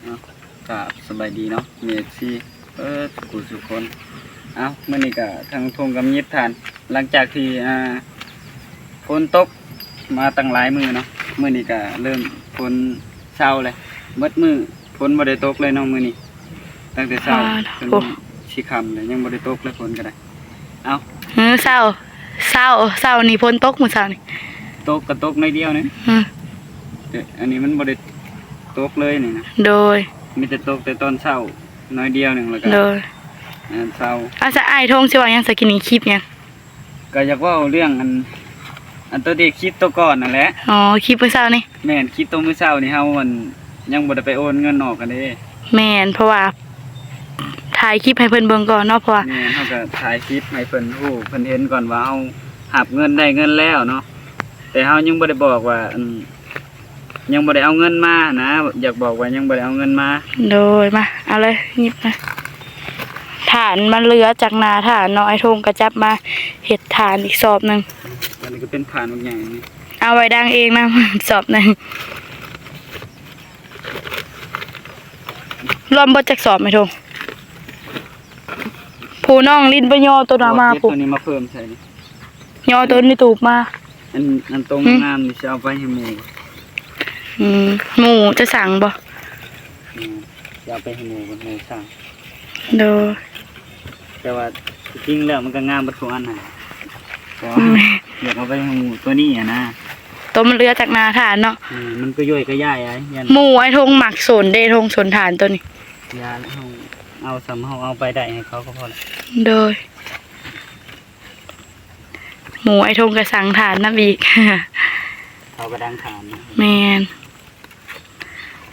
ເນາະ ກາບສະບາຍດີເນາະ ເອັຟຊີ ເບິດສູ່ຜູ້ສູ່ຄົນ. ເອົ້າ ມື້ນີ້ກະທາງທົ່ງກຳຍິບທ່ານ ຫຼັງຈາກທີ່ ອ່າ ຝົນຕົກມາຕັ້ງຫຼາຍມື້ເນາະ ມື້ນີ້ກະເລີ່ມຝົນເຊົາແລ້ວ ເບິດມື້ຝົນບໍ່ໄດ້ຕົກເລີຍເນາະມື້ນີ້ ຕັ້ງແຕ່ເຊົ້າ ອ່າ ຈົນ ໂອ້ ຊິຄ່ຳແລ້ວ ຍັງບໍ່ໄດ້ຕົກເລີຍ ຝົນກະໄດ້. ເອົ້າ ເອີ ເຊົ້າ ເຊົ້າ ເຊົ້ານີ້ຝົນຕົກມື້ເຊົ້ານີ້ ຕົກກະຕົກໜ້ອຍດຽວໜຶ່ງ ອືມ ແຕ່ອັນນີ້ມັນບໍ່ໄດ້ຕົກເລີຍນີ້ນະ ໂດຍ ມີແຕ່ຕົກແຕ່ຕອນເຊົ້າໜ້ອຍດຽວໜຶ່ງ ແລ້ວກະ ໂດຍ ອັນເຊົ້າ. ອາ ສະ ອ້າຍທົ່ງຊິເວົ້າຫຍັງ ສະ ກິນນີ້ຄລິບຫຍັງ? ກະຢາກເວົ້າເລື່ອງອັນ ອັນໂຕທີ່ຄລິບໂຕກ່ອນຫັ້ນແຫຼະ. ອໍ ຄລິບມື້ເຊົ້ານີ້ ແມ່ນ ຄລິບໂຕມື້ເຊົ້ານີ້ ເຮົາອັນ ຍັງບໍ່ໄດ້ໄປໂອນເງິນອອກຫັ້ນເດ້. ແມ່ນ ເພາະວ່າຖ່າຍຄລິບໃຫ້ເພິ່ນເບິ່ງກ່ອນເນາະ ເພາະວ່າ ແມ່ນ ເຮົາກະຖ່າຍຄລິບໃຫ້ເພິ່ນຮູ້ ເພິ່ນເຫັນກ່ອນວ່າເຮົາຮັບເງິນ ໄດ້ເງິນແລ້ວເນາະ ແຕ່ເຮົາຍັງບໍ່ໄດ້ບອກວ່າ ອັນ ຍັງບໍ່ໄດ້ເອົາເງິນມາຫັ້ນນະ ຢາກບອກວ່າຍັງບໍ່ໄດ້ເອົາເງິນມາ. ໂດຍ ມາ ເອົາເລີຍ ຫຍິບມາ. ຖ່ານມັນເຫຼືອຈາກໜ້າຖ່ານເນາະ ອ້າຍທົ່ງກະຈັບມາເຮັດຖ່ານອີກສອບໜຶ່ງ. ອັນນີ້ກະເປັນຖ່ານບັກໃຫຍ່ນີ້ ເອົາໄວ້ດັງເອງນຳ ສອບໜຶ່ງ. ລວມເບິດຈັກສອບ ອ້າຍທົ່ງ? ຜູ້ນ້ອງລິ້ນໄປຍໍໂຕນັ້ນມາ ເອົາເກັບ ຜູ້ ໂຕນີ້ມາເພີ່ມໃສ່ນີ້ ຍໍໂຕໃນຕູບມາ. ອັນ ອັນໂຕງາມໆນີ້ຊິເອົາໄປໃຫ້ໝູ່. ອືມ ໝູ່ຈະສັ່ງບໍ່? ອືມ ຊິເອົາໄປໃຫ້ໝູ່ ໝູ່ສັ່ງ. ໂດຍ ແຕ່ວ່າທີ່ຈິງແລ້ວມັນກະງາມເບິດທຸກອັນຫັ້ນແຫຼະ ແຕ່ວ່າ ອືມ ຢາກເອົາໄປໃຫ້ໝູ່ໂຕນີ້ຫັ້ນນະ ໂຕມັນເຫຼືອຈາກໜ້າຖ່ານເນາະ. ອືມ ມັນກະຍ່ອຍກະຢາຍ ຢ້ານໝູ່ອ້າຍທົ່ງມັກສົນເດ້ ທົ່ງສົນຖ່ານໂຕນີ້. ຢ່າ ເຮົາເອົາສ່ຳເຮົາເອົາໄປໄດ້ໃຫ້ເຂົາກະພໍແລ້ວ. ໂດຍ ໝູ່ອ້າຍທົ່ງກະສັ່ງຖ່ານນຳອີກ ເຂົາກະດັງຖ່ານນະ. ແມ່ນ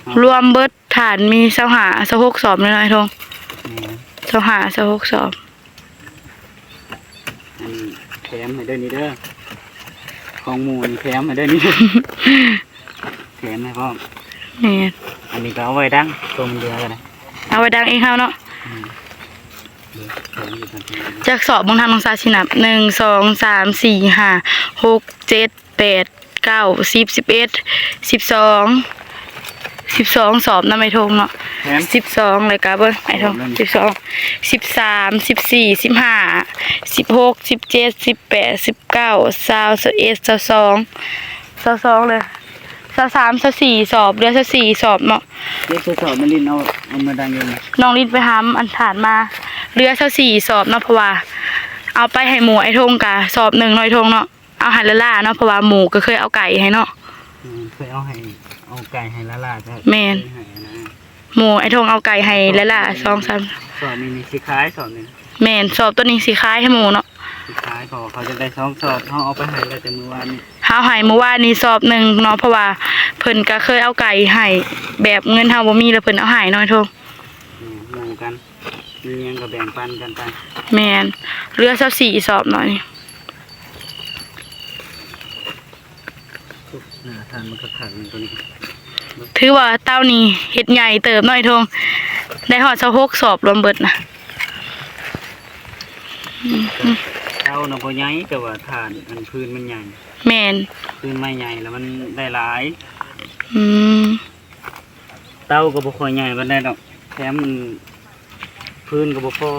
ເອົາ ລວມເບິດຖ່ານມີຊາວຫ້າ ຊາວຫົກສອບເນາະ ອ້າຍທົ່ງ. ແມ່ນ ຊາວຫ້າ ຊາວຫົກສອບ. ອັນນີ້ແຖມໃຫ້ເດີນີ້ເດີ ຂອງໝູ່ນີ້ແຖມໃຫ້ເດີນີ້ ແຖມໃຫ້ພ້ອມ. ແມ່ນ ອັນນີ້ກະເອົາໄວ້ດັງ ໂຕມັນເຫຼືອກະໄດ້ ເອົາໄວ້ດັງເອງເຮົາເນາະ. ອືມ ຈັກສອບເບິ່ງທາງນ້ອງສາຊິນັບ ໜຶ່ງ ສອງ ສາມ ສີ່ ຫ້າ ຫົກ ເຈັດ ແປດ ເກົ້າ ສິບ ສິບເອັດ ສິບສອງ ສິບສອງສອບນຳອ້າຍທົ່ງເນາະ. ສິບສອງ ແລ້ວກະເບິ່ງອ້າຍທົ່ງ ສິບສອງ ສິບສາມ ສິບສີ່ ສິບຫ້າ ສິບຫົກ ສິບເຈັດ ສິບແປດ ສິບເກົ້າ ຊາວ ຊາວເອັດ ຊາວສອງ ຊາວສອງ ເລີຍ ຊາວສາມ ຊາວສີ່ສອບ ເຫຼືອຊາວສີ່ສອບເນາະ. ເຮັດຊອບ ນ້ອງລິ້ນເອົາ ເອົາມາດັງເອງນະ ນ້ອງລິ້ນໄປຫາອັນຖ່ານມາ ເຫຼືອຊາວສີ່ສອບເນາະ ເພາະວ່າເອົາໄປໃຫ້ໝູ່ອ້າຍທົ່ງກະສອບໜຶ່ງເນາະ ອ້າຍທົ່ງເນາະ. ເອົາໃຫ້ຫຼ້າໆເນາະ ເພາະວ່າໝູ່ກະເຄີຍເອົາໄກ່ໃຫ້ເນາະ. ອືມ ເຄີຍເອົາໃຫ້ ເອົາໄກ່ໃຫ້ຫຼ້າໆ ກະ ແມ່ນ ເຄີຍໃຫ້ນະ. ໝູ່ອ້າຍທົ່ງເອົາໄກ່ໃຫ້ຫຼ້າໆ ສອງສາມ ສອບນີ້ຊິຂາຍ ສອບນີ້. ແມ່ນ ສອບໂຕນີ້ຊິຂາຍໃຫ້ໝູ່ເນາະ ຊິຂາຍ ເພາະວ່າເຂົາຢາກໄດ້ສອງສອບ ເຮົາເອົາໄປໃຫ້ແລ້ວແຕ່ມື້ວານນີ້ ເຮົາໃຫ້ມື້ວານນີ້ສອບໜຶ່ງເນາະ ເພາະວ່າເພິ່ນກະເຄີຍເອົາໄກ່ໃຫ້ ແບບເງິນເຮົາບໍ່ມີ ແລ້ວເພິ່ນເອົາໃຫ້ເນາະ ອ້າຍທົ່ງ. ອືມ ໝູ່ກັນ ມີຫຍັງກະແບ່ງປັນກັນໄປ. ແມ່ນ ເຫຼືອຊາວສີ່ສອບເນາະນີ້. ໜ້າທານມັນກະຄັກນີ້ ໂຕນີ້ ຖືວ່າເຕົານີ້ເຮັດໃຫຍ່ເຕີບເນາະ ອ້າຍທົ່ງ ໄດ້ຮອດຊາວຫົກສອບລວມເບິດນະ. ອືມ ເຕົານະບໍ່ໃຫຍ່ ແຕ່ວ່າຖານ ອັນ ພື້ນມັນໃຫຍ່. ແມ່ນ ພື້ນໄມ້ໃຫຍ່ແລ້ວມັນໄດ້ຫຼາຍ. ອືມ ເຕົາກະບໍ່ຄ່ອຍໃຫຍ່ປານໃດດອກ ແຖມ ພື້ນກະບໍ່ພໍ.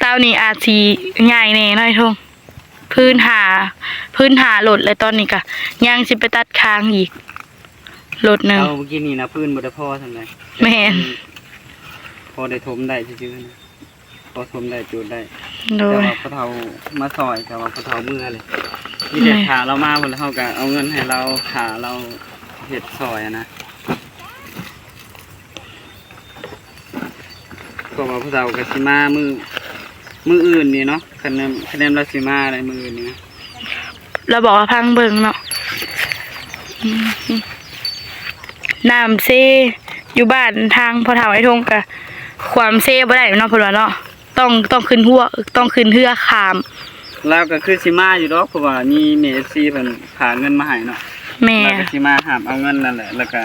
ເຕົານີ້ອາດຊິໃຫຍ່ແດ່ເນາະ ອ້າຍທົ່ງ ພື້ນຫ້າ ພື້ນຫ້າລົດ ແລະຕອນນີ້ກະຍັງຊິໄປຕັດຄາງອີກລົດໜຶ່ງ. ເຕົາມື້ກີ້ນີ້ນະ ພື້ນບໍ່ໄດ້ພໍສ່ຳໃດ. ແມ່ນ ພໍໄດ້ຖົມໄດ້ຊື່ໆ ພໍຖົມໄດ້ຈູດໄດ້. ໂດຍ ແຕ່ວ່າພໍ່ເຖົ້າມາຊ່ອຍ ແຕ່ວ່າພໍ່ເຖົ້າເມືອເລີຍ ມີແຕ່ຖ້າລາວມາພຸ້ນ ເຮົາກະເອົາເງິນໃຫ້ລາວ ຖ້າລາວເຮັດຊ່ອຍຫັ້ນນະ. ເພາະວ່າຜູ້ເຖົ້າກະຊິມາມື້ ມື້ອື່ນນີ້ເນາະ ຄັນແມ່ນ ຄັນແມ່ນລາວຊິມາໄດ້ມື້ອື່ນນີ້ນະ. ລາວບອກວ່າພັງເບິ່ງເນາະ. ອືມ ນ້ຳເຊຢູ່ບ້ານທາງພໍ່ເຖົ້າອ້າຍທົ່ງກະ ຄວາມເຊບໍ່ໄດ້ເນາະ ເພິ່ນວ່າເນາະ ຕ້ອງ ຕ້ອງຂຶ້ນຮົ້ວ ຕ້ອງຂຶ້ນເຮືອຂ້າມ. ລາວກະຄືຊິມາຢູ່ດອກ ເພາະວ່າມີແມ່ເອັຟຊີເພິ່ນຝາກເງິນມາໃຫ້ເນາະ. ແມ່ນ ລາວກະຊິມາຮັບເອົາເງິນນັ້ນແຫຼະ ແລ້ວກະ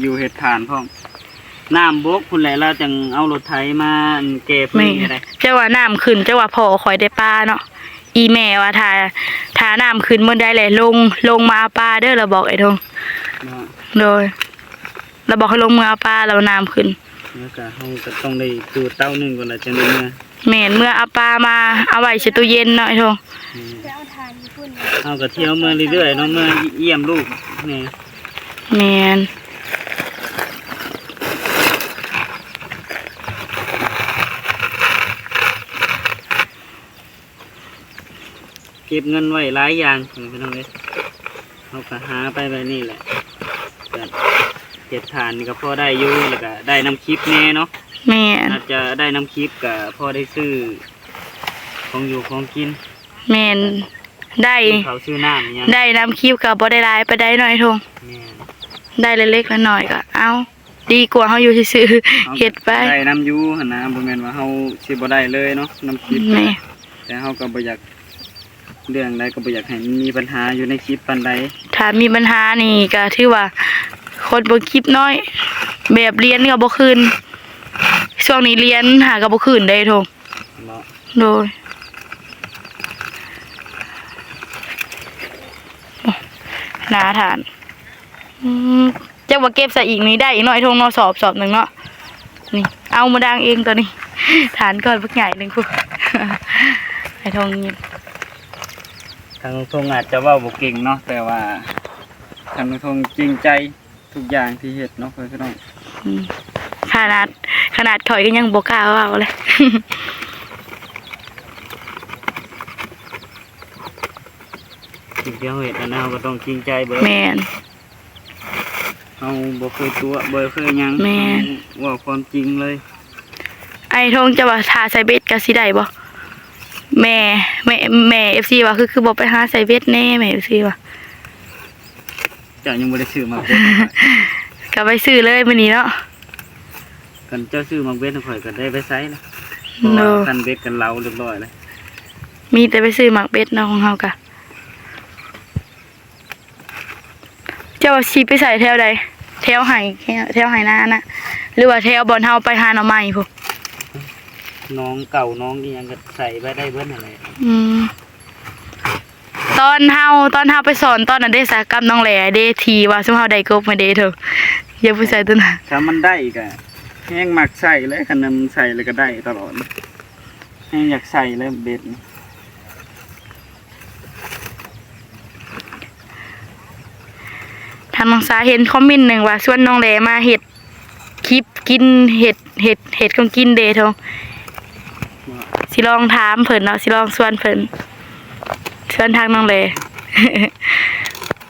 ຢູ່ເຮັດຖານພ້ອມ. ນ້ຳບົກພຸ້ນແຫຼະ ລາວຈັ່ງເອົາລົດໄຖມາແກ່ພື້ນໃຫ້ໄດ້. ຈັ່ງວ່ານ້ຳຂຶ້ນ ຈັ່ງວ່າພໍ່ຂ້ອຍໄດ້ປາເນາະ. ອີ່ແມ່ວ່າຖ້າ ຖ້ານ້ຳຂຶ້ນມື້ໃດແຫຼະ ລົງ ລົງມາເອົາປາເດີ ລາວບອກອ້າຍທົ່ງເນາະ. ໂດຍ ລະບອກໃຫ້ລົງເມືອເອົາປາ ລະວ່ານ້ຳຂຶ້ນ ແລ້ວກະເຮົາກະຕ້ອງໄດ້ຈູດເຕົາໜຶ່ງກ່ອນ ລະຈັ່ງໄດ້ເມືອ. ແມ່ນ ເມືອເອົາປາມາເອົາໄວ້ໃສ່ຕູ້ເຢັນເນາະ ໄອ້ທົງ. ແມ່ນ ໄປເອົາຖ່ານຢູ່ພຸ້ນ ເຮົາກະທ່ຽວເມືອເລື້ອຍໆເນາະ ເມືອຢ້ຽມລູກແດ່. ແມ່ນ ເກັບເງິນໄວ້ຫຼາຍຢ່າງ ພີ່ນ້ອງເອີຍ ເຮົາກະຫາໄປແບບນີ້ແຫຼະ ກະເຮັດຖ່ານນີ້ກະພໍໄດ້ຢູ່ ແລ້ວກະໄດ້ນຳຄລິບແດ່ເນາະ. ແມ່ນ ອາດຈະໄດ້ນຳຄລິບ ກະພໍໄດ້ຊື້ຂອງຢູ່ຂອງກິນ. ແມ່ນ ໄດ້ ຊື້ເຂົ້າຊື້ນ້ຳຫຍັງ ໄດ້ນຳຄລິບກະບໍ່ໄດ້ຫຼາຍປານໃດເນາະ ໄອ້ທົງ. ແມ່ນ ໄດ້ເລັກໆນ້ອຍໆກະເອົາ ດີກວ່າເຮົາຢູ່ຊື່ໆ ເຮັດໄປ ໄດ້ນຳຢູ່ຫັ້ນນະ ບໍ່ແມ່ນວ່າເຮົາຊິບໍ່ໄດ້ເລີຍເນາະ ນຳຄລິບ. ແມ່ນ ແຕ່ເຮົາກະບໍ່ຢາກ ເລື່ອງໃດກະບໍ່ຢາກໃຫ້ມັນມີບັນຫາຢູ່ໃນຄລິບປານໃດ ຖ້າມີບັນຫານີ້ກະຖືວ່າຄົນເບິ່ງຄລິບໜ້ອຍ ແບບຫຼຽນກະບໍ່ຄືນ ຊ່ວງນີ້ຫຼຽນຫາກະບໍ່ຄືນເດ້ ໄອ້ທົງ. ເນາະ ໂດຍ ໜ້າຖ່ານ ອືມ ຈັກວ່າເກັບໃສ່ອີກນີ້ໄດ້ອີກເນາະ ໄອ້ທົງເນາະ ສອບ ສອບໜຶ່ງເນາະ. ນີ້ ເອົາມາດາງເອງຕອນນີ້ ຖ່ານກ້ອນບັກໃຫຍ່ໜຶ່ງພຸ້ນ ໄອ້ທົງຍິ້ມ. ທາງລຸງທົງອາດຈະເວົ້າບໍ່ເກັ່ງເນາະ ແຕ່ວ່າທາງລຸງທົງຈິງໃຈ ທຸກຢ່າງທີ່ເຮັດເນາະ ພໍ່ແມ່ພີ່ນ້ອງ. ອືມ ຂະໜາດ ຂະໜາດຂ້ອຍກະຍັງບໍ່ກ້າເວົ້າເລີຍ ສິ່ງທີ່ເຮົາເຮັດນັ້ນ ເຮົາກະຕ້ອງຈິງໃຈເບີດ. ແມ່ນ ເຮົາບໍ່ເຄີຍຕົວະ ບໍ່ເຄີຍຫຍັງ ແມ່ນ ເຮົາເວົ້າຄວາມຈິງເລີຍ. ໄອ້ທົງ ເຈົ້າວ່າຖ້າໃສ່ເບັດກະຊິໄດ້ບໍ່? ແມ່ ແມ່ ແມ່ເອັຟຊີວ່າ ຄື ຄືບໍ່ໄປຫາໃສ່ເບັດແດ່ ແມ່ເອັຟຊີວ່າ. ເຈົ້າຍັງບໍ່ໄດ້ຊື້ໝາກເບັດ ກະໄປຊື້ເລີຍມື້ນີ້ເນາະ. ຄັນເຈົ້າຊື້ໝາກເບັດໃຫ້ຂ້ອຍກະໄດ້ໄປໃສ່ລະ ເພາະວ່າ ໂດຍ ຄັນເບັດກະເຫຼົາຮຽບຮ້ອຍລະ ມີແຕ່ໄປຊື້ໝາກເບັດເນາະ ຂອງເຮົາກະ. ເຈົ້າວ່າຊິໄປໃສ່ແຖວໃດ? ແຖວໄຮ່ ແຖວໄຮ່ນານະ ຫຼືວ່າແຖວບ່ອນເຮົາໄປຫາໜໍ່ໄມ້ພຸ້ນ? ໜອງເກົ່າ ໜອງອີ່ຫຍັງກະໃສ່ໄປໄດ້ເບິດຫັ້ນແຫຼະ. ອືມ ຕອນເຮົາ ຕອນເຮົາໄປສອນຕອນນັ້ນເດ້ສະ ກັບນ້ອງແຫຼເດ້ ທີ່ວ່າຊຸມເຮົາໄດ້ກົບມາເດ້ ເທີ ຢ່າໄປໃສ່ໂຕນັ້ນ. ຖ້າມັນໄດ້ກະແຮງມັກໃສ່ເລີຍ ຄັນມັນໃສ່ແລ້ວກະໄດ້ຕະຫຼອດ ແຮງຢາກໃສ່ເລີຍເບັດ. ທາງນ້ອງສາເຫັນຄອມເມັນໜຶ່ງວ່າ ຊວນນ້ອງແຫຼມາເຮັດ ຄລິບກິນ ເຮັດ ເຮັດ ເຮັດຂອງກິນເດ້ ໂທ ຊິລອງຖາມເພິ່ນເນາະ ຊິລອງຊວນເພິ່ນ ຊວນທາງນ້ອງແຫຼ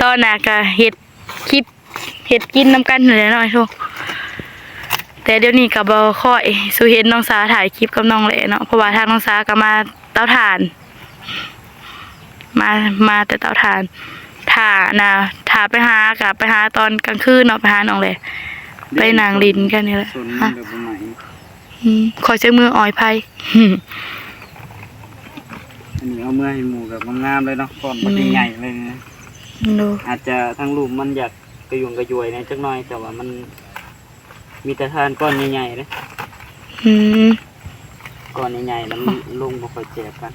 ຕອນໜ້າກະເຮັດຄລິບ ເຮັດກິນນຳກັນຫັ້ນແຫຼະເນາະ ໂທ ແຕ່ດຽວນີ້ກະບໍ່ຄ່ອຍສູ່ເຫັນນ້ອງສາຖ່າຍຄລິບກັບນ້ອງແຫຼເນາະ ເພາະວ່າທາງນ້ອງສາກະມາເຕົາຖ່ານ ມາ ມາແຕ່ເຕົາຖ່ານ ຖ້ານະ ຖ້າໄປຫາກະໄປຫາຕອນກາງຄືນເນາະ ໄປຫານ້ອງແຫຼ ໄປນັ່ງຫຼິ້ນກັນນີ້ແຫຼະ. ອືມ ຂ້ອຍໃຊ້ມືອ້ອຍໄຜ່ ອັນນີ້ເອົາເມືອໃຫ້ໝູ່ແບບງາມໆເລີຍເນາະ ກ້ອນບັກໃຫຍ່ເລີຍ. ໂດຍ ອາດຈະທາງລຸ່ມມັນຢາກກະຫຍຸ້ງກະຢວຍແດ່ຈັກໜ້ອຍ ແຕ່ວ່າມັນ ມີແຕ່ຖ່ານກ້ອນໃຫຍ່ໆເດ້. ອືມ ກ້ອນໃຫຍ່ໆ ແລ້ວມັນລົງບໍ່ຄ່ອຍແຈບກັນ.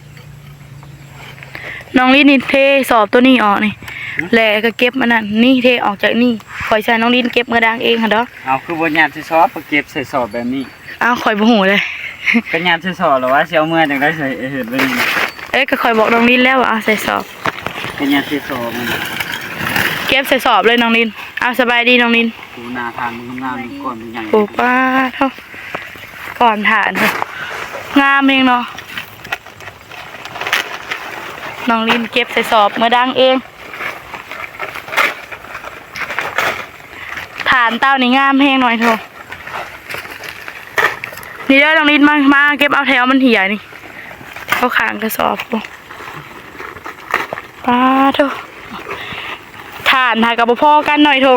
ນ້ອງລິນນີ້ເທສອບໂຕນີ້ອອກນີ້ ແລ້ວກະເກັບອັນນັ້ນນີ້ ເທອອກຈາກນີ້ ຂ້ອຍໃຫ້ນ້ອງລິນເກັບເມືອດາງເອງຫັ້ນດອກ. ເອົາ ຄືບໍ່ຍັດໃສ່ສອບ ເກັບໃສ່ສອບແບບນີ້? ເອົາ ຂ້ອຍບໍ່ຮູ້ເລີຍ ກະຍັດໃສ່ສອບແລ້ວວ່າຊິເອົາເມືອຈັ່ງໃດ ໃສ່ເຮັດແບບນີ້. ເອີ ກະຂ້ອຍບອກນ້ອງລິນແລ້ວວ່າເອົາໃສ່ສອບ ກະຍັດໃສ່ສອບ ເກັບໃສ່ສອບເລີຍນ້ອງລິນ. ເອົາ ສະບາຍດີນ້ອງລິນ. ໂອ້ ໜ້າຖ່ານມັນງາມໆ ກ້ອນມັນໃຫຍ່. ໂອ້ ປາດໂທ ກ້ອນຖ່ານງາມແຮງເນາະ. ນ້ອງລິນເກັບໃສ່ສອບເມືອດາງເອງ. ຖ່ານເຕົານີ້ງາມແຮງໜ້ອຍໂທ. ນີ້ເດີນ້ອງລິນ ມາ ມາເກັບເອົາແຖວມັນເຫຍນີ້ ເອົາຂ້າງກະສອບ. ປາດໂທ ຖ່ານຫາກະບໍ່ພໍກັນໜ້ອຍໂທ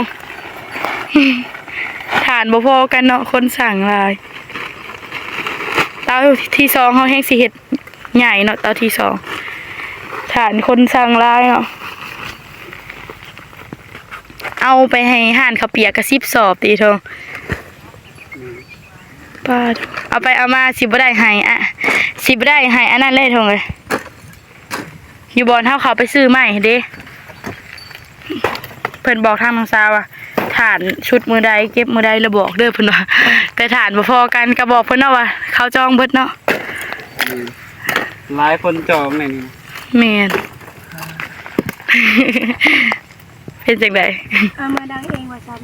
ຖ່ານບໍ່ພໍກັນເນາະ ຄົນສັ່ງຫຼາຍ. ເຕົາທີສອງເຮົາແຮງຊິເຮັດໃຫຍ່ເນາະ ເຕົາທີສອງ ຖ່ານຄົນສັ່ງຫຼາຍເນາະ. ເອົາໄປໃຫ້ຮ້ານເຂົ້າປຽກກະສິບສອບຕິໂທ. ປາດ ເອົາໄປເອົາມາຊິບໍ່ໄດ້ໃຫ້ ອະ ຊິບໍ່ໄດ້ໃຫ້ອັນນັ້ນເລີຍໂທເອີຍ. ຢູ່ບ່ອນເຮົາເຂົ້າໄປຊື້ໄມ້ເດ້ ເພິ່ນບອກທາງນ້ອງສາວວ່າ ຖ້ ຖ່ານຊຸດມື້ໃດ ເກັບມື້ໃດລະບອກເດີເພິ່ນວ່າ ແຕ່ຖ່ານບໍ່ພໍກັນກໍບອກເພິ່ນເນາະວ່າເຂົາຈອງເບິດເນາະ. ອືມ ຫຼາຍຄົນຈອງແນ່ນີ້. ແມ່ນ. ເປັນຈັ່ງໃດ? ເອົາມາດັງເອງວ່າຊັ້ນ.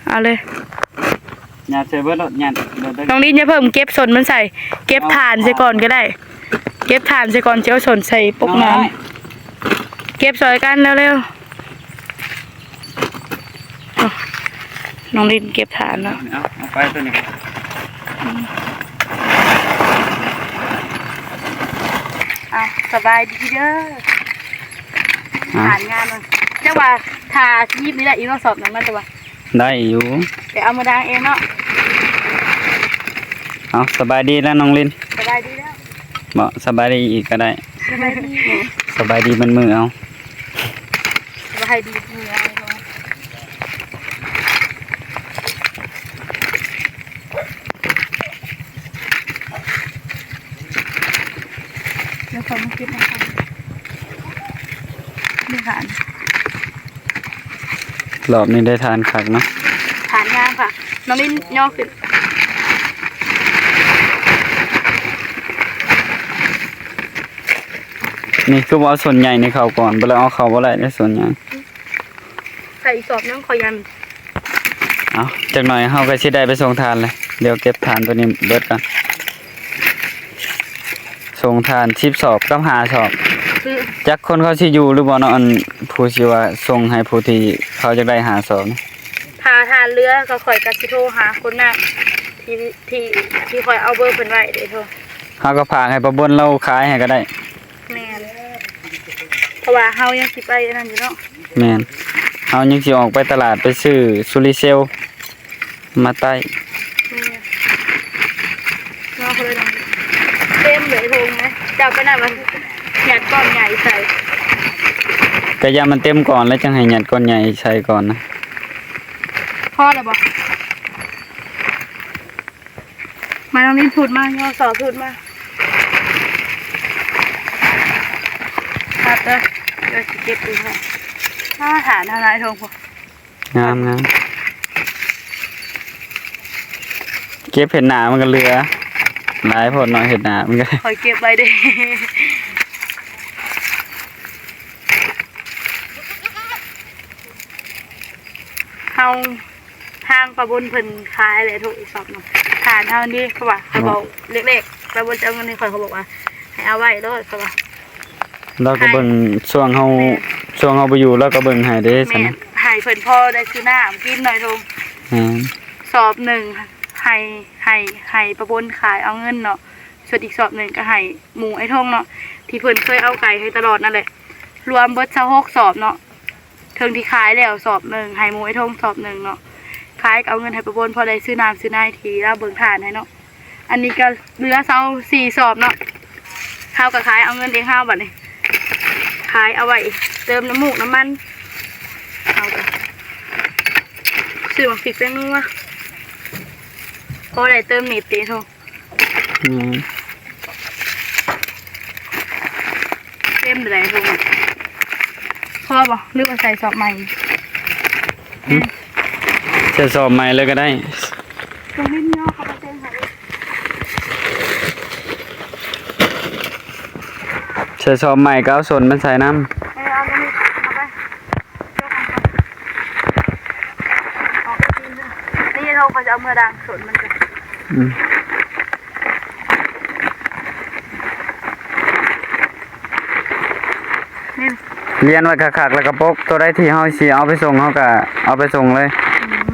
ເອົາເລີຍ. ຍາດໃສ່ເບິດໂລດ ຍາດເບິດເລີຍ. ນ້ອງລິນຢ່າເພີ່ມ ເກັບສົນມັນໃສ່ ເກັບຖ່ານໃສ່ກ່ອນກໍໄດ້. ເກັບຖ່ານໃສ່ກ່ອນ ຊິເອົາສົນໃສ່ປົກນ້ຳ. ເກັບຊ່ອຍກັນເລັວໆ. ອ້າວ ນ້ອງລິນເກັບຖ່ານເນາະ. ເອົາ ເອົາໄປຕົວນີ້. ອືມ ອ້າວ ສະບາຍດີເດີ. ອ່າ ຜ່ານງານມັນ ເຈົ້າວ່າຖ້າຊິຍິບນີ້ໄດ້ອີກເນາະ ສອບໜຶ່ງນະ ເຈົ້າວ່າ. ໄດ້ຢູ່ ແຕ່ເອົາມາດາງເອງເນາະ. ເອົາ ສະບາຍດີແລ້ວນ້ອງລິນ. ສະບາຍດີແລ້ວ. ບໍ່ ສະບາຍດີອີກກໍໄດ້. ສະບາຍດີ ສະບາຍດີມັນມື້ເອົາ. ສະບາຍດີມື້ເອົາ. ດຽວຂ້ອຍມາເກັບນຳກັນ. ນີ້ຫານ ລອບນີ້ໄດ້ຖ່ານຄັກເນາະ. ຖ່ານງາມຄ່ະ. ນ້ອງລິນຍໍຂຶ້ນ. ນີ້ຄືວ່າເອົາສ່ວນໃຫຍ່ນີ້ເຂົ້າກ່ອນ ບໍ່ແລ້ວເອົາເຂົ້າບໍ່ໄດ້ເດ້ສ່ວນໃຫຍ່. ໃສ່ອີກສອບໜຶ່ງ ຂໍຢ້ານ. ເອົາ ຈັກໜ້ອຍເຮົາກໍຊິໄດ້ໄປສົ່ງຖ່ານແລ້ວ. ດຽວເກັບຖ່ານຕົວນີ້ເບິດກ່ອນ. ສົ່ງຖ່ານສິບສອບກັບຫ້າສອບ. ອືມ ຈັກຄົນເຂົາຊິຢູ່ຫຼືບໍ່ເນາະ ອັນຜູ້ຊິວ່າສົ່ງໃຫ້ຜູ້ທີ່ເຂົາຢາກໄດ້ຫ້າສອບ. ຖ້າຖ່ານເຫຼືອກໍຂ້ອຍກໍຊິໂທຫາຄົນນັ້ນ ທີ່ ທີ່ ທີ່ຂ້ອຍເອົາເບີເພິ່ນໄວ້ເດ້. ໂທ ເຮົາກໍຝາກໃຫ້ປ້າບົນລາວຂາຍໃຫ້ກໍໄດ້. ແມ່ນ ເພາະວ່າເຮົາຍັງຊິໄປອັນນັ້ນຢູ່ເນາະ. ແມ່ນ ເຮົາຍັງຊິອອກໄປຕະຫຼາດໄປຊື້ໂຊລາເຊວມາໄຕ້. ແມ່ນ ເນາະ ເພິ່ນເຕັມເລີຍໂທງນະ. ເຈົ້າໄປນັ້ນວ່າຍັດກ້ອນໃຫຍ່ໃສ່. ກະຢ່າມັນເຕັມກ່ອນແລ້ວຈັ່ງໃຫ້ຍັດກ້ອນໃຫຍ່ໃສ່ກ່ອນນະ. ພໍແລ້ວບໍ່? ມາ ນ້ອງລິນ ທຸດມາ ຍໍສອບທຸດມາ. ຄັບເດີ ດຽວຊິເກັບອີກ. ອ້າ ຖານເຮົາຫຼາຍໂທງພຸ້ນ. ງາມໆ. ເກັບເຫັນໜ້າມັນກໍເຫຼືອ ຫຼາຍໂພດເນາະ ເຫັນໜ້າມັນກໍ. ຂ້ອຍເກັບໄວ້ເດ້. ເຮົາ ທາງປ້າບົນເພິ່ນຂາຍແຫຼະ ໂທກສອບໜຶ່ງ ຖານເຮົານີ້ ເພາະວ່າຂ້ອຍບອກເລັກໆ ປ້າບົນຈະເອົາເງິນໃຫ້ຂ້ອຍ ຂ້ອຍບອກວ່າໃຫ້ເອົາໄວ້ໂລດ ເພາະວ່າລາວກໍເບິ່ງ ໃຫ້ ຊ່ວງເຮົາ ແມ່ນ ຊ່ວງເຮົາບໍ່ຢູ່ລາວກໍເບິ່ງໃຫ້ເດ້. ແມ່ນ ຊັ້ນໃຫ້ເພິ່ນພໍໄດ້ຊື້ນ້ຳກິນໜ້ອຍໂທງ. ແມ່ນ ສອບໜຶ່ງໃຫ້ ໃຫ້ ໃຫ້ປ້າບົນຂາຍເອົາເງິນເນາະ ສ່ວນອີກສອບໜຶ່ງກໍໃຫ້ໝູ່ອ້າຍໂທງເນາະ ທີ່ເພິ່ນເຄີຍເອົາໄກ່ໃຫ້ຕະຫຼອດນັ້ນແຫຼະ ລວມເບິດຊາວຫົກສອບເນາະ. ເຖິງທີ່ຂາຍແລ້ວສອບໜຶ່ງ ໃຫ້ໝູ່ໄອ້ທົ່ງສອບໜຶ່ງເນາະ ຂາຍກໍເອົາເງິນໃຫ້ປ້າບົນ ພໍໄດ້ຊື້ນ້ຳຊື້ໃນທີ່ລາວເບິ່ງທ່ານໃຫ້ເນາະ. ອັນນີ້ກໍເຫຼືອຊາວສີ່ສອບເນາະ ເຮົາກໍຂາຍເອົາເງິນເອງເຮົາບັດນີ້ ຂາຍເອົາໄວ້ເຕີມນ້ຳມູກນ້ຳມັນ ເຮົາກໍຊື້ໝາກພິກແປ້ງນົວ ພໍໄດ້ເຕີມນິດຕິໂທ. ອືມ ເຕັມເລີຍພຸ້ນ ພໍບໍ່ ຫຼືວ່າໃສ່ສອບໃໝ່? ຫຶ ໃສ່ສອບໃໝ່ເລີຍກໍໄດ້ ຕົງນີ້ເນາະ ເຂົາເປັນໃສ່ ໃສ່ສອບໃໝ່ກໍເອົາສົ້ນມັນໃສ່ນຳ ເອີ ເອົາຕົງນີ້ເອົາໄປ. ນີ້ເຮົາກໍຈະເອົາເມືອດາງສົນມັນກ່ອນ ອືມ ນີ້ ລຽນໄວ້ຄັກໆ ແລ້ວກໍປົກ ຕົວໃດທີ່ເຮົາຊິເອົາໄປສົ່ງ ເຮົາກໍເອົາໄປສົ່ງເລີຍ ອືມ.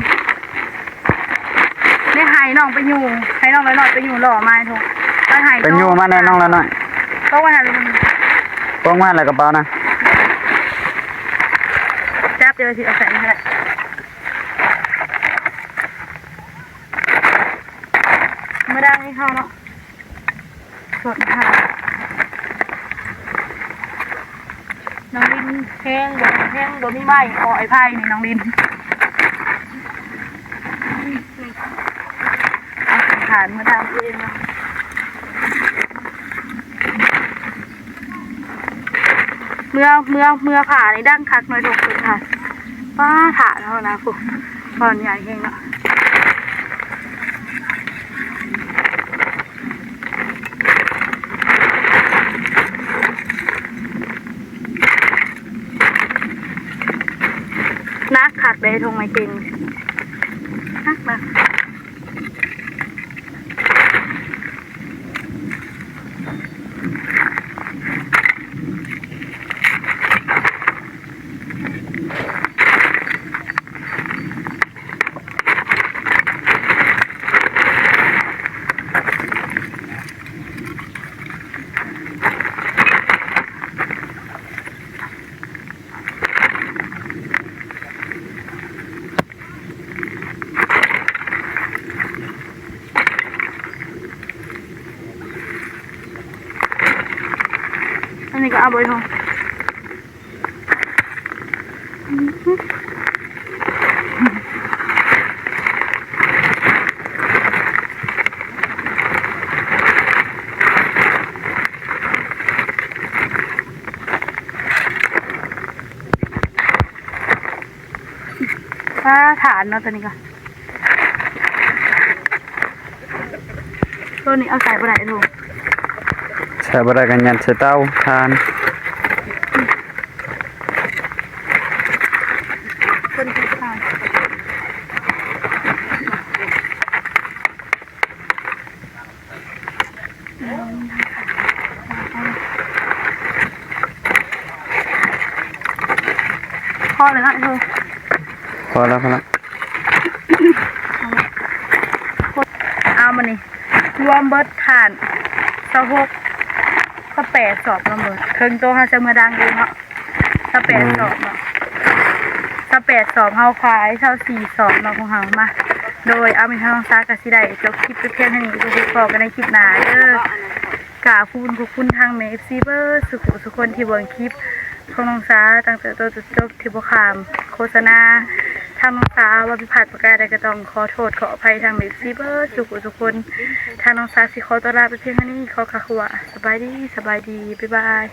ນີ້ໃຫ້ນ້ອງໄປຢູ່ ໃຫ້ນ້ອງນ້ອຍໆໄປຢູ່ລໍມາໃຫ້ໂທ ໄປໃຫ້ ໄປຢູ່ມາແນ່ນ້ອງນ້ອຍໆ ປົກໄວ້ຫັ້ນ ປົກມາແລ້ວກະເປົານະ ຈັບ ດຽວຊິເອົາໃສ່ນີ້ກໍໄດ້ ເມືອດາງໃຫ້ເຮົາເນາະ. ສົດເຮົາ ນ້ອງລິນແຮງບໍ່ ແຮງບໍ່ມີໄມ້ ເອາະໄອ້ໄຜ່ນີ້ນ້ອງລິນ ເອົາສັງຂານມາດາງເອງເນາະ ເມືອ ເມືອ ເມືອຜ່ານີ້ດັງຄັກໜ້ອຍທຸກຄົນຄ່ະ ປ້າ ຖ້າເຮົານະ ພຸ້ນ. ບ່ອນໃຫຍ່ແຮງເນາະ. ໜັກຄັກເດ້ ຖົງໄມ້ເຕັງ ໜັກນະ. ອັນນີ້ກໍເອົາບໍ່ ອ່າ ຖ່ານເນາະ ຕົວນີ້ກໍ ຕົວນີ້ເອົາໃສ່ບໍ່ໄດ້ ໂທ ໃສ່ບໍ່ໄດ້ກໍຍັດໃສ່ເຕົາຖ່ານ. ພໍແລ້ວເນາະ ພໍແລ້ວ ພໍແລ້ວ. ເອົາມານີ້ ລວມເບິດຖ່ານ ຊາວຫົກ ຊາວແປດສອບ ລວມເບິດ ເຄິ່ງໂຕເຮົາຈະເມືອດັງເອງເນາະ. ຊາວແປດສອບເນາະ ຊາວແປດສອບ ເຮົາຂາຍຊາວສີ່ສອບເນາະ ຂອງເຮົາມາ. ໂດຍ ເອົາ ມີທາງນ້ອງສາກໍຊິໄດ້ຈົບຄລິບໄປພຽງເທົ່ານີ້ ໄປພົບພໍ້ກັນໃນຄລິບໜ້າເດີ. ກາບຂອບຄຸນ ຂອບຄຸນທາງແມ່ ເອັຟຊີ ເບິດສູ່ຜູ້ສູ່ຄົນທີ່ເບິ່ງຄລິບຂອງນ້ອງສາຕັ້ງແຕ່ຕົ້ນຈົນຈົບ ທີ່ບໍ່ຂ້າມໂຄສະນາ. ທາງນ້ອງສາວ່າຜິດພາດປະການໃດກໍຕ້ອງຂໍໂທດຂໍອະໄພທາງແມ່ ເອັຟຊີ ເບິດສູ່ຜູ້ສູ່ຄົນ. ທາງນ້ອງສາຊິຂໍຕົວລາໄປພຽງເທົ່ານີ້ ຂໍກ່າວຄຳວ່າ ສະບາຍດີ ສະບາຍດີ ບາຍບາຍ.